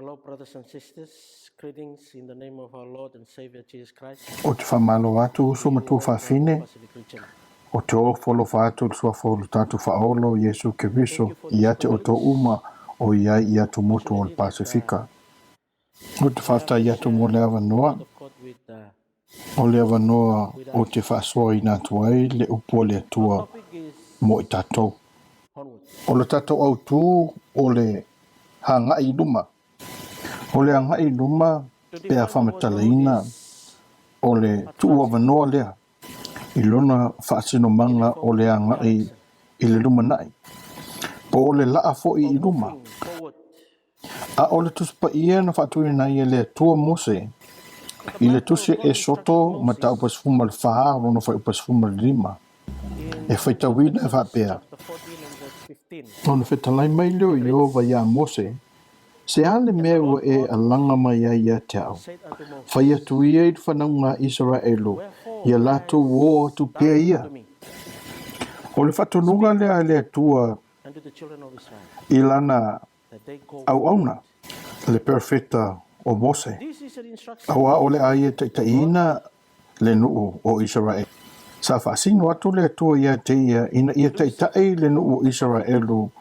Hello brothers and sisters, greetings in the name of our Lord and Savior Jesus Christ. Ou te faamalo atu uso ma tuafafine, ou te ofo alofa atu i le suafa o lo tatou Faaola o Iesu Keriso ia te outou uma o i ai i atumotu o le Pasefika. Ou te faafetai atu mo le avanoa, o le avanoa ou te faasoaina atu ai le upu a le Atua mo i tatou. O le tatou autū o le agai i luma. O le agai i luma pe a faamatalaina o le tuuavanoa lea i lona faasinomaga o le agai i le lumanai, po o le laa foi i luma. A o le Tusi Paia na faatuina ai e le Atua Mose i le Tusi a Esoto mataupu 14 lona fuaiupu 15, e faitauina e faapea, Ona fetalai mai lea o Ieova iā Mose, Se a le mea ua e alaga mai ai ia te au? Fai atu ia i le fanauga a Isaraelu, ia latou o atu pea ia. O le faatonuga lea a le Atua i lana auauna, le perofeta o Mose, aua o le a ia taitaiina le nuu o Isaraelu. Sa faasino atu le Atua ia te ia ina ia taitai le nuu o Isaraelu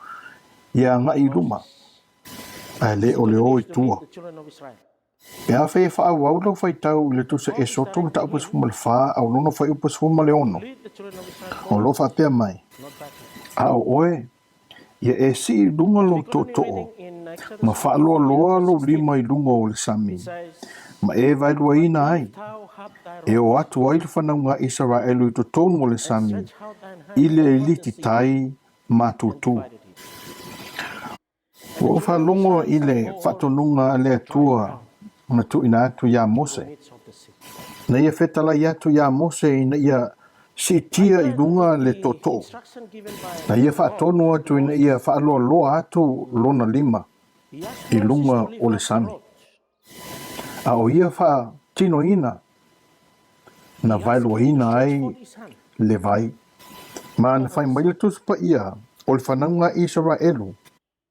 ia agai i luma, ae le o le o i tua. Pe afai e faaauau lau faitau i le Tusi Esoto mataupu 14 a o lona fuaiupu 16, o lo o faapea mai, A o oe, ia e sii i luga lou tootoo, ma faaloaloa lou lima i luga o le sami, ma e vaeluaina ai, e o atu ai le fanauga a Isaraelu i totonu o le sami, i le iliti tai matutu. Ua ou faalogo i le faatonuga a le Atua na tuuina atu iā Mose, na ia fetalai atu iā Mose ina ia siitia i luga le tootoo, na ia faatonu atu ina ia faaloaloa atu lona lima i luga o le sami. A o ia faatinoina na vaeluaina ai le vai, ma na fai mai le Tusi Paia o le fanauga a Isaraelu,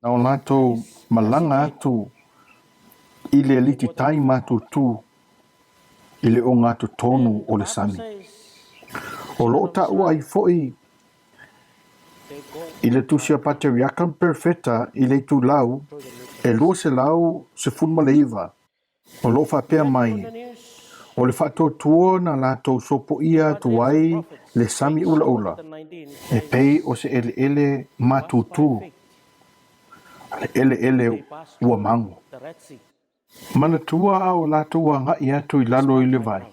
na o latou malaga atu i le aliti tai matutu i le ogatotonu o le sami. O lo o taua ai foi I le Tusi a Pateriaka ma Perofeta i le itulau e 219, o lo o faapea mai, O le faatuatua na latou sopoia atu ai le sami ulaula, e pei o se eleele matutu, le eleele ua mago. Manatua a o latou agai atu i lalo i le vai,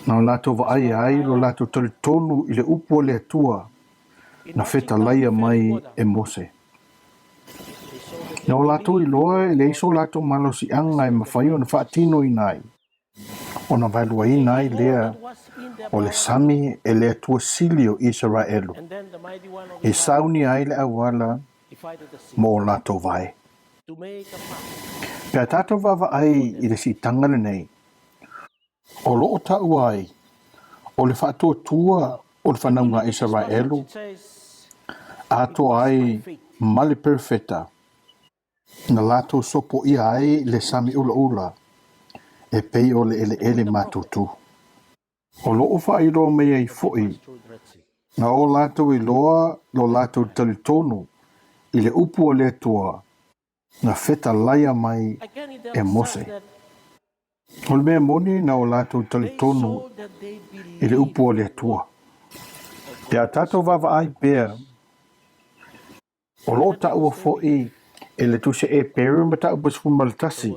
na o latou vaai ai lo latou talitonu i le upu a le Atua na fetalaia mai e Mose. Na o latou iloa e leai so latou malosiaga e mafai ona faatinoina ai, ona vaeluaina ai lea o le sami e le Atua Sili o Isaraelu, e saunia ai le auala mo o latou vae. Pe a tatou vaavaai i le siitaga lenei, o lo o taua ai o le faatuatua o le fanauga a Isaraelu, atoa ai ma le perofeta na latou sopoia ai le sami ulaula e pei o le eleele matutu. O lo o faailoa mai ai foi na o latou iloa lo latou talitonu i le upu a le Atua na fetalaia mai e Mose. O le mea moni na o latou talitonu i le upu a le Atua. Pe a tatou vaavaai pea, o lo o taua foi e le Tusi a Eperu mataupu 11,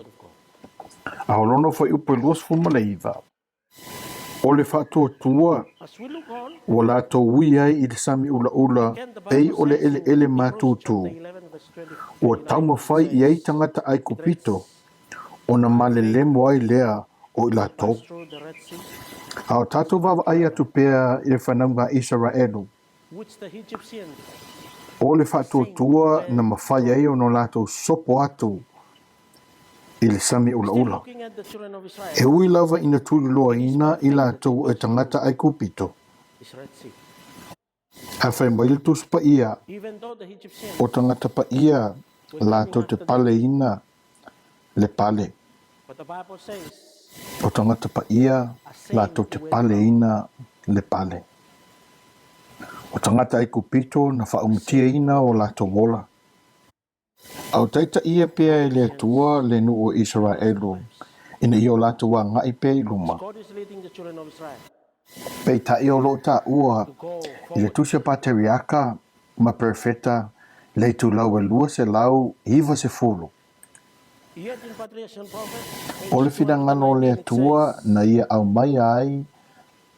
a o lona fuaiupu e 29, O le faatuatua ua latou ui ai i le sami ulaula pei o le eleele matutu, ua taumafai i ai tagata Aikupito ona malelemo ai lea o i latou. A o tatou vaavaai atu pea i le fanauga a Isaraelu, o le faatuatua na mafai ai ona latou sopo atu i le sami ulaula. E ui lava ina tuliloaina i latou e tagata Aikupito, ae fai mai le Tusi Paia, O tagata paia latou te paleina. le pale. O tagata paia latou te paleina le pale. O tagata Aikupito na faaumatiaina o latou ola. A o taitaia pea e le Atua le nuu o Isaraelu ina ia o latou agai pea i luma. Peitai o lo o taua i le Tusi a Pateriaka ma Perofeta le itulau e 290. O le finagalo o le Atua na ia aumaia ai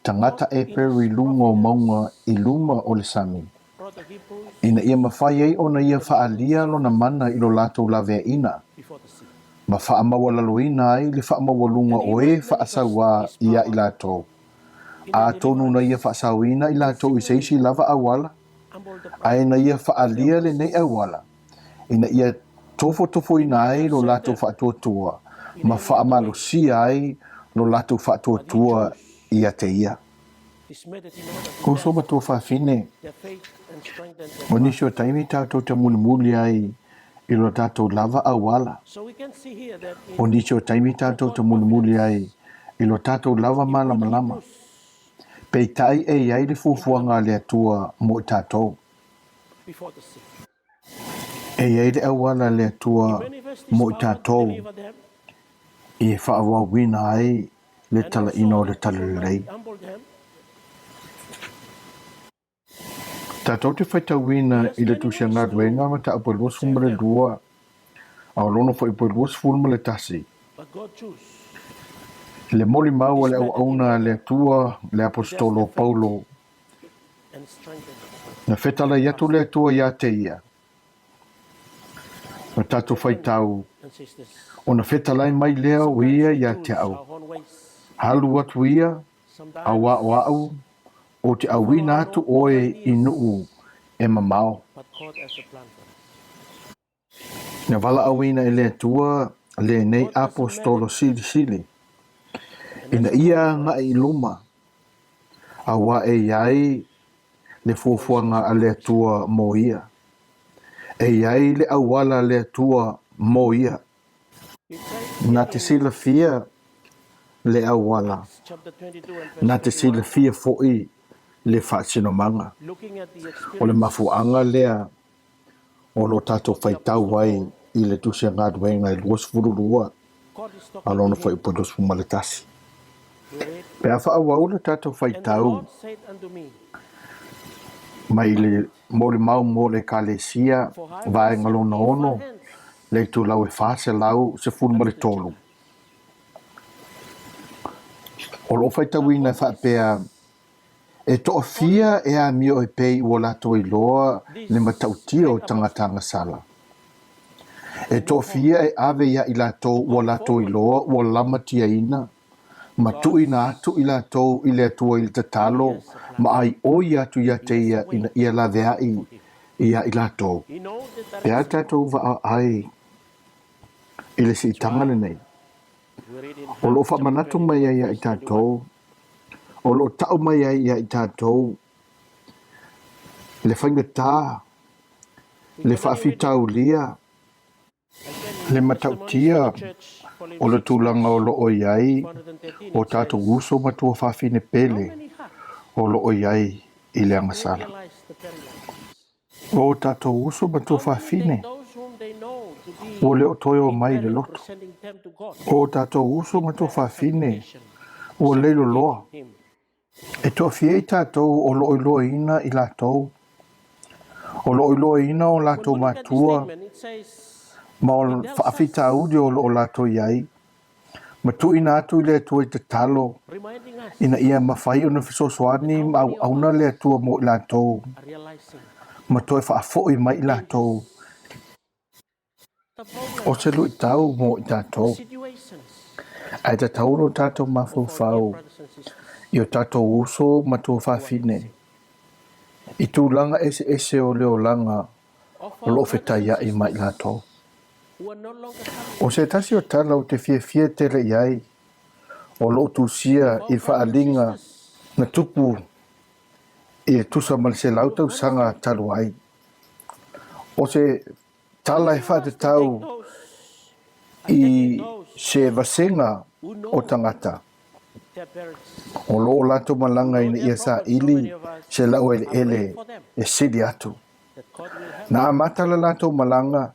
tagata Eperu i luga o mauga i luma o le sami, ina ia mafai ai ona ia faaalia lona mana i lo latou laveaiina, ma faamaualaloina ai le faamaualuga o e faasauā iā i latou, atonu na ia faasaoina i latou i se isi lava auala, ae na ia faaalia lenei auala, ina ia tofotofoina ai lo latou faatuatua ma faamalosia ai lo latou faatuatua ia te ia. Uso ma tuafafine, o nisi o taimi tatou te mulimuli ai i lo tatou lava auala. O nisi o taimi tatou te mulimuli ai i lo tatou lava malamalama. Peitai e i ai le fuafuaga a le Atua mo i tatou. E i ai le auala a le Atua mo i tatou e faaauauina ai le talaina o le Talalelei. Tatou te faitauina i le Tusi a Galuega mataupu e 22 a o lona fuaiupu e 21, le molimau a le auauna a le Atua le Aposetolo o Paulo. Na fetalai atu le Atua iā te ia, na tatou faitau, ona fetalai mai lea o ia iā te au. Alu atu ia, auā o a'u, ou te auina atu oe i nuu e mamao. Na valaauina e le Atua lenei Aposetolo Silisili ina ia agai i luma, auā e i ai le fuafuaga a le Atua mo ia. E i ai le auala a le Atua mo ia. Na te silafia le auala, na te silafia foi le faasinomaga. O le mafuaaga lea o lo o tatou faitau ai i le Tusi a Galuega e 22 a lona fuaiupu e 21. Pe a faaauau le tatou faitau mai le molimau mo le Ekalesia, vaega lona ono, le itulau e 413, o lo o faitauina e faapea, E toafia e amio e pei ua latou iloa le matautia o tagata agasala. E toafia e ave iā i latou ua latou iloa ua lamatiaina ma tuuina atu i latou i le Atua i le tatalo ma aioi atu ia te ia ina ia laveai iā i latou. Pe a tatou vaai i le siitaga lenei, o lo o faamanatu mai ai ia i tatou O lo o tau mai ai ia i tatou le faigata, le faafitaulia, le matautia o le tulaga o lo o i ai o tatou uso ma tuafafine pele o lo o i ai i le agasala. O tatou uso ma tuafafine ua le o toe o mai i le lotu. O tatou uso ma tuafafine ua leiloloa. E toafia i tatou o lo o iloaina i latou, o lo o iloaina o latou matua ma o faafitauli o lo o latou i ai, ma tuuina atu i le Atua i tatalo, ina ia mafai ona fesoasoani ma auauna le Atua mo i latou, ma toe faafoi mai i latou o se luitau mo i tatou. Ae tatau lo tatou mafaufau i o tatou uso ma tuafafine i tulaga eseese o le olaga o lo o fetaiai ma i latou. O se tasi o tala ou te fiafia tele i ai, o lo o tusia i le faaaliga na tupu i le tusa ma le 100 tausaga talu ai. O se tala e faatatau I se vasega o tagata o lo o latou malaga ina ia saili se laueleele e sili atu. Na amata la latou malaga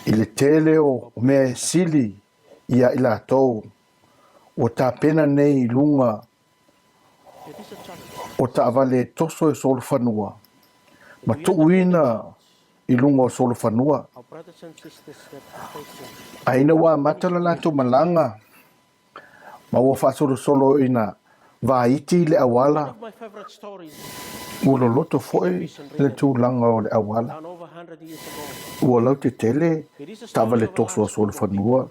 i le tele o mea e sili ia i latou ua tapena nei i luga o taavale e toso e solofanua ma tuuina i luga o solofanua. A ina ua amata la latou malaga ma ua faasolosolo ina vaiti le auala, ua loloto foi le tulaga o le auala, ua lautetele taavale toso a solofanua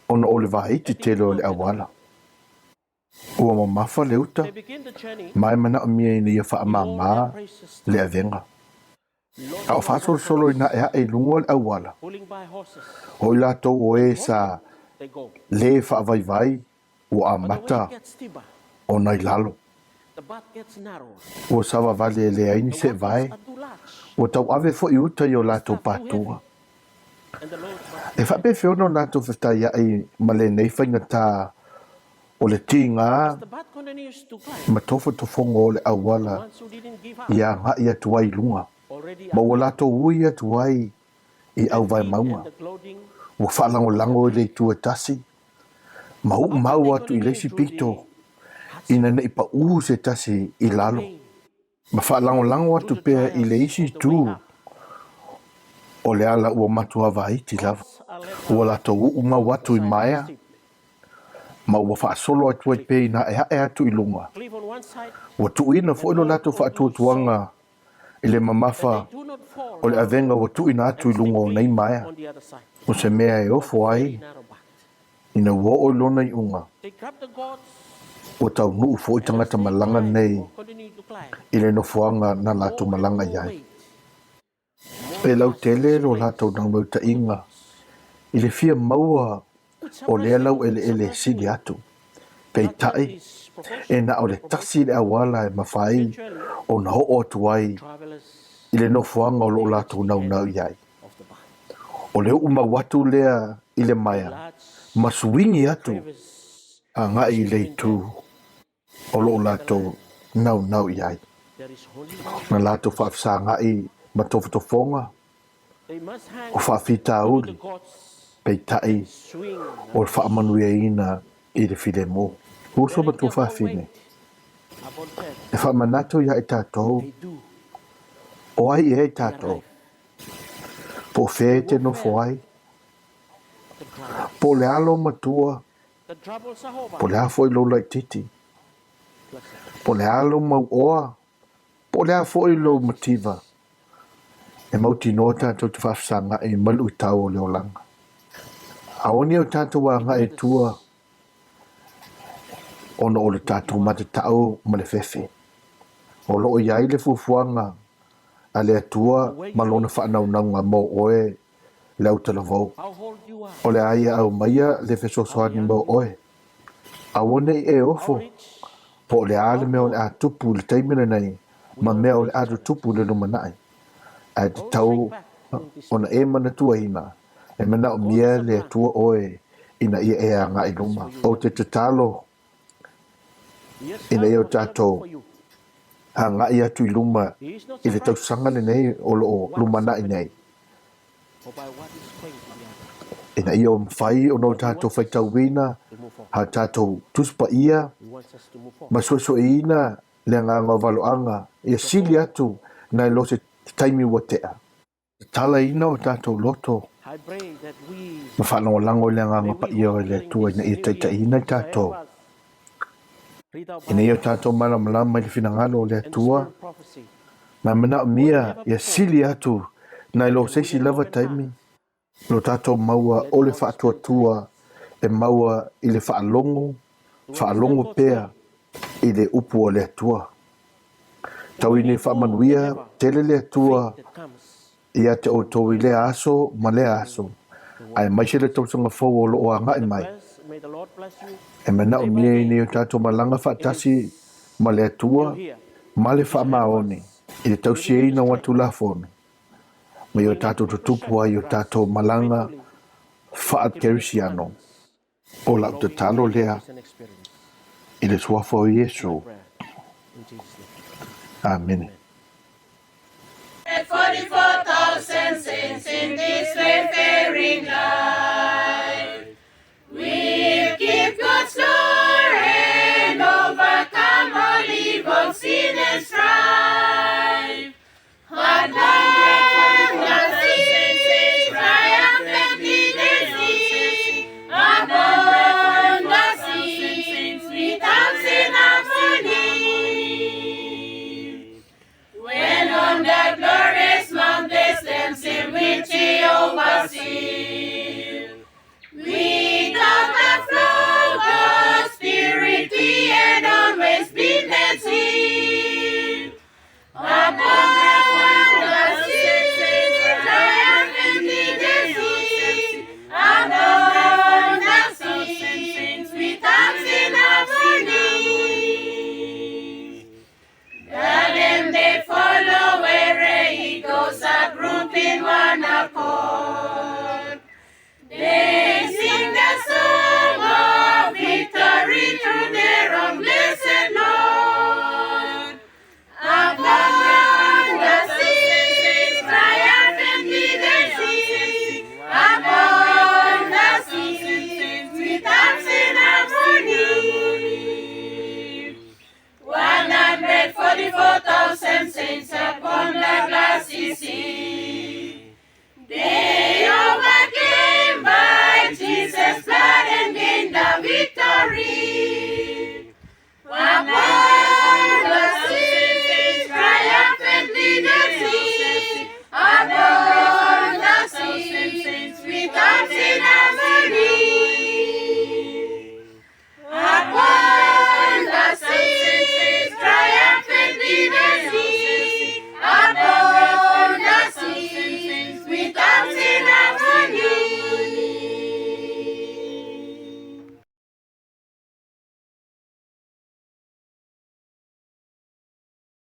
ona o le vaiti tele o le auala. Ua mamafa le uta, ma e manaomia ina ia faamāmā le avega. A o faasolosolo ina aʻeaʻe i luga o le auala, o i latou o ē sa lē faavaivai ua amata ona i lalo. Ua savavali e leai ni seevae, ua tauave foi uta i o latou pātua. E faapefea ona o latou fetaiaʻi ma lenei faigata o le tiga ma tofotofoga o le auala i agai atu ai i luga, ma ua latou ui atu ai i auvaemauga, ua faalagolago i le itu e tasi, ma uu mau atu i le isi pito ina ne i paʻū se tasi i lalo. Ma faalagolago atu pea i le isi itu o le ala ua matua vaiti lava. Ua latou uu mau atu i maea, ma ua faasolo atu ai pea ina aʻeaʻe atu i luga. Ua tuuina foi lo latou faatuatuaga i le mamafa o le avega ua tuuina atu i luga o nei maea, o se mea e ofo ai Ina ua oo i lona iuga, ua taunuu foi tagata malaga nei i le nofoaga na latou malaga i ai. E lautele lo latou naunautaiga i le fia maua o lea laueleele e sili atu. Peitai, e na o le tasi le auala e mafai ona oo atu ai i le nofoaga o lo o latou naunau i ai. O le uʻu mau atu lea i le maea ma suigi atu agai i le itu o lo o latou naunau i ai. Na latou faafesagaʻi ma tofotofoga o faafitauli, peitai o le faamanuiaina i le filemu. Uso ma tuafafine, e faamanatu iā i tatou o ai ea i tatou. Po o fea e te nofo ai, po o le a lou matua, po o le a foi lou laitiiti, po o le a lou mauoa, po o le a foi lou mativa, e mautinoa tatou te faafesagaʻi ma luitau o le olaga. Aua ne i o tatou agai i tua ona o le tatou matatau ma le fefe. O lo o i ai le fuafuaga a le Atua ma Lona faanaunauga mo oe le autalavou. O le a ia aumaia le fesoasoani mo oe. Aua ne i e ofo, po o le a le mea o le a tupu i le taimi lenei ma mea o le a tutupu i le lumanai, ae tatau ona e manatuaina e manaomia le Atua oe ina ia e agai i luma. Ou te tatalo ina ia o tatou agai atu i luma i le tausaga lenei o lo o lumanai nei, ina ia mafai ona o tatou faitauina ha tatou Tusi Paia ma suesueina le agaga o valoaga ia sili atu nai lo se taimi ua tea. Tatalaina o tatou loto ma faalagolago i le Agaga Paia o le Atua ina ia taitaiina i tatou, ina ia o tatou malamalama i le finagalo o le Atua, ma e manaomia ia sili atu nai lo se isi lava taimi. Lo tatou maua o le faatuatua e maua i le faalogo, faalogo pea i le upu a le Atua. Tau ina faamanuia tele le Atua ia te outou i lea aso ma lea aso, aemaise le tausaga fou o lo o agai mai. E manaomia ina ia o tatou malaga faatasi ma le Atua ma le faamaoni i le tausiaina o ana Tulafono. Ma i o Will not tatou be to tutupu shepherd ai o for us tatou malaga faithfully keeping the faa-Kerisiano. commandments O and lau growing in tatalo our lea Christian experience. i le suafa o My Iesu. prayer in Jesus' name. Amene. Amen. 44,000 saints in this wayfaring life. We'll keep God's law and overcome all evil, sin and strife. At last, the saints triumphantly they sing upon the sea, sweet house in harmony. When on the glorious mountains dancing with Jehovah seal. Without the flow, God's Spirit, he had always been and seen. Upon the sea, triumphantly they sing. Upon the sea, sweet house in harmony. Let them they follow where he goes, a group in one accord.